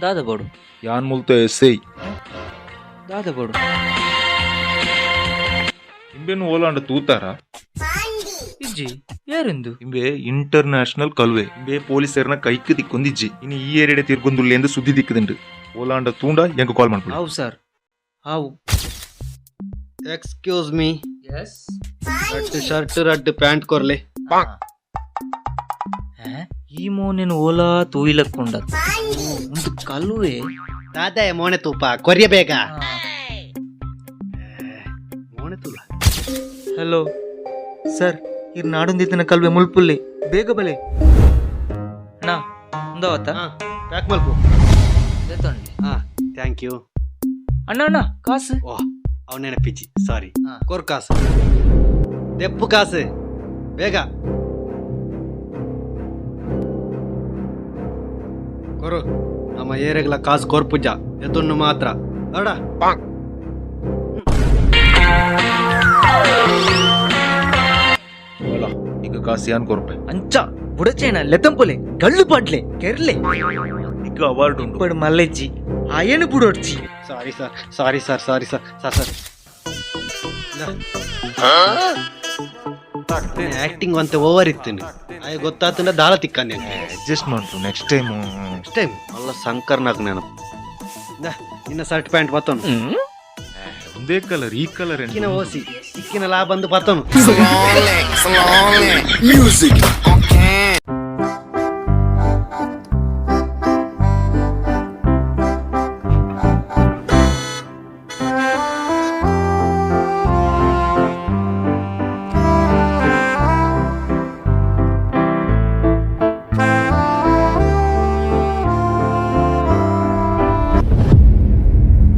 ದಾದ ಬೋಡು. ಯಾನ್ ಮುಲ್ತ ಎಸ್ I. ದಾದ ಬೋಡು. ಇಂಬೆನು ಓಲಾಂಡ ತೂತಾರ? ಇಜ್ಜಿ, ಏರಿಂದು? ಇಂಬೆ ಇಂಟರ್ ನ್ಯಾಷನಲ್ ಕಲ್ವೆ. ಇಂಬೆ ಪೊಲೀಸರ್ನ ಕೈಕ್ ದಿಕ್ಕೊಂದಿಜ್ಜಿ. ಇನಿ ಈ ಏರಿಯಡೆ ತಿರ್ಗೊಂದುಲ್ಲೆ ಎಂದು ಸುದ್ದಿ ದಿಕ್ಕದುಂಡು. ಓಲಾಂಡ ತೂಂಡ ಎಂಕ್ ಕಾಲ್ ಮನ್ಪುಲೆ. ಹಾವು ಸರ್, ಹಾವು. Excuse me. S. ರಡ್ಡ್ ಶರ್ಟ್ ರಡ್ಡ್ ಪ್ಯಾಂಟ್ ಕೊರ್ಲೆ. ಈ ಮೋನೆನ್ ಓಲಾ ತೂಯಿಲಕ್ಕೊಂಡ ಒಂದು ಕಲ್ವೆ. ದಾದ ಮೋನೆ ತೂಪ ಕೊರಿಯ ಬೇಗ. ಮೋನೆ ತೂಲ. ಹಲೋ ಸರ್, ಇರ್ ನಾಡುಂದಿತ್ತಿನ ಕಲ್ವೆ ಮುಲ್ಪುಲ್ಲೆ, ಬೇಗ ಬಲೆ. ಅಣ್ಣ, ಉಂದವತ್ತ? ಪ್ಯಾಕ್ ಮಲ್ಪು. ದೇತೊಂಡಿ. ಹಾ, thank you. ಅಣ್ಣ ಅಣ್ಣ, ಕಾಸು. ಓ, ಅವ್ ನೆನಪಿಜ್ಜಿ, ಸಾರಿ. ಹಾ. ಕೊರ್ ಕಾಸು, ದೆಪ್ಪು ಕಾಸು ಬೇಗ ಕೊರು. ನಮ್ಮ ಏರೆಗ್ಲ ಕಾಸು ಕೊರ್ಪುಜ, ಎತ್ತೊಂಡು ಮಾತ್ರ ಅಡ. ಓಲಾ ಈಗ ಕಾಸು ಯಾನ್ ಕೊರ್ಪೆ. ಅಂಚ ಬುಡಚೇಣ ಲೆತಂಪುಲೆ, ಗಳ್ಳು ಪಾಡ್ಲೆ, ಕೆರ್ಲೆ. ಈಗ ಅವಾರ್ಡ್ ಉಂಡು. ಪಡ್ ಮಲ್ಲೆಜ್ಜಿ, ಆಯನು ಬುಡೋಡ್ಚಿ. Sorry sir, sorry sir, sorry sir, sir sir. Acting ಅಂತ ಓವರ್ ಇತ್ತು, ಆಯ್ ಗೊತ್ತಾತಂಡ ದಾಳ ತಿಕ್ಕಂದೆ. ಅಡ್ಜಸ್ಟ್ ಮಾಡ್ತು ನೆಕ್ಸ್ಟ್ ಟೈಮ್. ನೆಕ್ಸ್ಟ್ ಟೈಮ್ ಅಲ್ಲ, ಶಂಕರ್ನಾಗ್ ನೆನಪು. ಇಂದಾ, ನಿನ್ನ ಶರ್ಟ್ ಪ್ಯಾಂಟ್ ಬತ್ತನು. ಒಂದೇ ಕಲರ್, ಈ ಕಲರ್. ಇಕ್ಕಿನ ಓಸಿ ಇಕ್ಕಿನ ಲಾಭ ಬಂದು ಬತ್ತನು.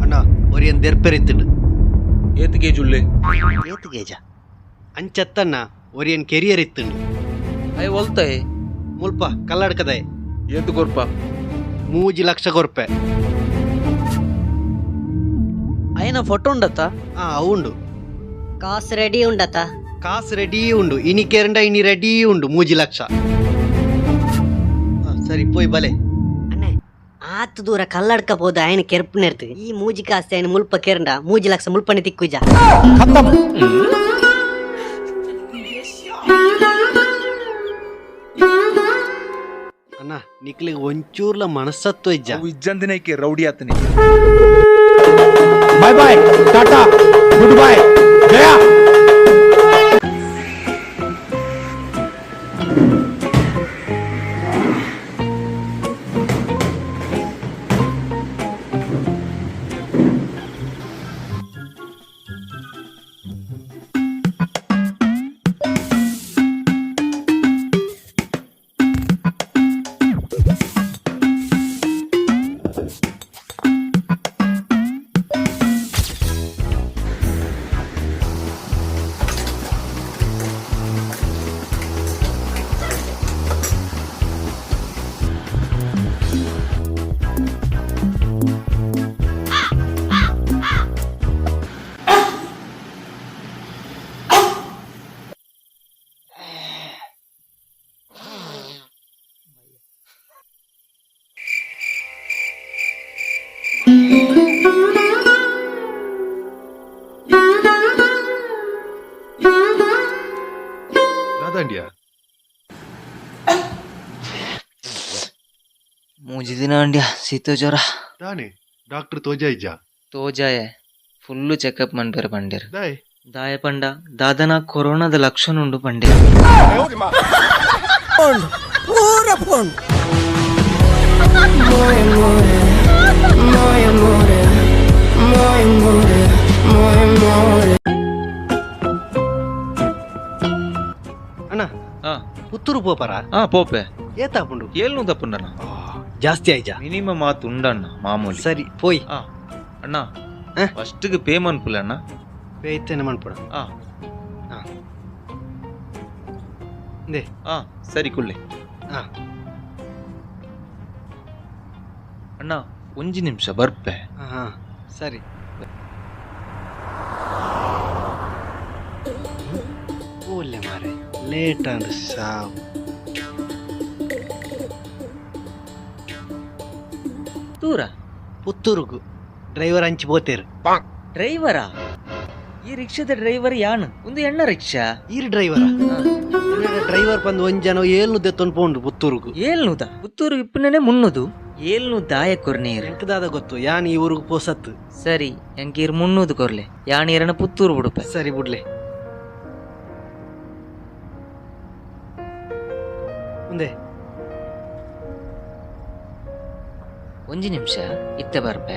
ಅಣ್ಣ, ಒರಿಯನ್ ದೆರ್ಪೆರಿತ್ತುಂಡು. ಏತ್ ಕೇಜ್ ಉಲ್ಲೆ? ಏತ್ ಗೇಜ ಅಂಚತ್ತಣ್ಣ, ಒರಿಯನ್ ಕೆರಿಯರ್ ಇತ್ತುಂಡು. ಅಯ್ಯ ಒಲ್ತಾಯೆ? ಮುಲ್ಪ ಕಲ್ಲಡ್ಕದಾಯ. ಏತ್ ಕೊರ್ಪ? 3 ಲಕ್ಷ ಕೊರ್ಪೆ. ಅಯ್ಯನ ಫೋಟೋ ಉಂಡತ್ತ? ಆ, ಉಂಡು. ಕಾಸು ರೆಡಿ ಉಂಡತ? ಕಾಸು ರೆಡಿ ಉಂಡು. ಇನಿ ಕೇರಂಡ ಇನಿ ರೆಡಿ ಉಂಡು 3 ಲಕ್ಷ. ಆ, ಸರಿ ಪೋಯ್ ಬಲೆ. ಅಣ್ಣೆ, ಆತು ದೂರ ಕಲ್ಲಡ್ಕ ಪೋದ ಆಯನ ಕೆರ್ಪು ನೆರ್ತು ಈ ಮೂಜಿ ಕಾಸ್ತಿ ಆಯನ ಮುಲ್ಪ ಕೆರಂಡ 3 ಲಕ್ಷ ಮುಲ್ಪನೆ ತಿಕ್ಕುಜ. ಅಣ್ಣ, ನಿಕ್ಲಿಗೆ ಒಂಚೂರ್ಲ ಮನಸ್ಸತ್ವ ಇಜ್ಜ. ಅವು ಇಜ್ಜಂದಿನೈಕೆ ರೌಡಿ ಆತನಿ. Bye bye, tata, good bye, Gaya. ದಾದಾಂಡಿಯಾ? 3 ದಿನ ಅಂಡ್ಯ ಶೀತ ಜ್ವರ. ದಾನೆ ಡಾಕ್ಟರ್ ತೋಜಾ ಇಜ್ಜಾ? ತೋಜಾಯ, ಫುಲ್ಲು ಚೆಕಪ್ ಮನ್ಪೆರ್ ಪಂಡೇರ್. ದಾಯೆ? ದಾಯ ಪಂಡ ದಾದನ ಕೊರೋನಾದ ಲಕ್ಷಣ ಉಂಡು ಪಂಡೇರ್. ಅಣ್ಣ. ಹಾ. ಪುತ್ತೂರು ಪೋಪರ? ಹಾ, ಪೋಪೆ. ಏತಾಪುಂಡು? ಏಳ್ನೂ ತಪ್ಪುಂಡಣ್ಣ. ಜಾಸ್ತಿ ಆಯ್ಜಾ? ಮಿನಿಮಮ್ ಆತು ಉಂಡಣ್ಣ, ಮಾಮೂಲಿ. ಸರಿ ಪೋಯ್. ಆ ಅಣ್ಣ. ಆ? ಫಸ್ಟ್ಗೆ ಪೇ ಮನ್ಪುಲೆ ಅಣ್ಣ. ಪೇ ಇತ್ತೇನೆ ಮನ್ಪುಡ. ಆ. ಹಾ. ಇಂದೆ. ಆ, ಸರಿ ಕುಳ್ಳೆ. ಹಾ. ಅಣ್ಣ, ಒಂಜಿ ನಿಮಿಷ ಬರ್ಪೆ. ಹಾ ಹಾ, ಸರಿ. ಓಲೆ ಮಾರೆ, ಲೇಟ್ ಆಂಡ್ ಸಾವು. ಪುತ್ತೂರ? ಪುತ್ತೂರುಗು ಡ್ರೈವರ್ ಅಂಚಿ ಪೋತೇರು. ಡ್ರೈವರಾ? ಈ ರಿಕ್ಷಾದ ಡ್ರೈವರ್ ಯಾನು, ಒಂದು ಎಣ್ಣ ರಿಕ್ಷಾ. ಈರ್ ಡ್ರೈವರ್? ಡ್ರೈವರ್ ಬಂದು ಒಂಜ್ ಜನ ಏಳ್ನು ದೆತ್ತೊಂದು ಪೋಂಡು ಪುತ್ತೂರುಗು. ಏಳ್ನೂದ? ಪುತ್ತೂರು ಇಪ್ಪುನೇ ಮುನ್ನೂದು. ಏಳ್ನೂ ದಾಯ ಕೊರ್ನೇರು? ಎಂಕ್ ದಾದ ಗೊತ್ತು, ಯಾನ್ ಈ ಊರುಗು ಪೋಸತ್ತು. ಸರಿ, ಎಂಕ್ ಈರ್ 300 ಕೊರ್ಲೆ, ಯಾನ್ ಈರನ ಪುತ್ತೂರು ಬುಡುಪೆ. ಸರಿ ಬುಡ್ಲೆ. ಮುಂದೆ. ಒಂಜಿ ನಿಮಿಷ, ಇತ್ತೆ ಬರ್ಪೆ.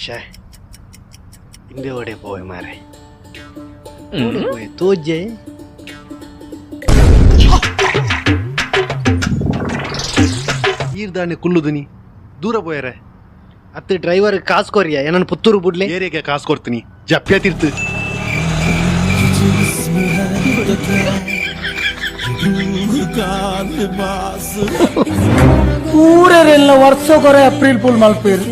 ಶೇ, ಇಂದೆ ಒಡೆ ಪೋಯೆ ಮಾರೆ? ಓಡೆ ಪೋಯೆ ತೋಜೆ. ಈರ್ದಾನೆ ಕುಲ್ಲುದುನಿ, ದೂರ ಪೋಯರೆ. ಅತ್ತೆ, ಡ್ರೈವರ್ ಕಾಸು ಕೊರಿಯ, ಏನನ್ ಪುತ್ತೂರು ಬುಡ್ಲೆ. ಏರಿಯಾಗೆ ಕಾಸು ಕೊಡ್ತೀನಿ, ಜಪ್ಯ ತೀರ್ತು. ಊರರೆಲ್ಲ ವರ್ಷ ಕೊರೆ ಏಪ್ರಿಲ್ ಫುಲ್ ಮಲ್ಪೇರು,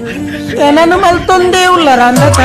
ಏನನ್ನು ಮಲ್ತೊಂದೇ ಉಲ್ಲರ ಅಂದಕ.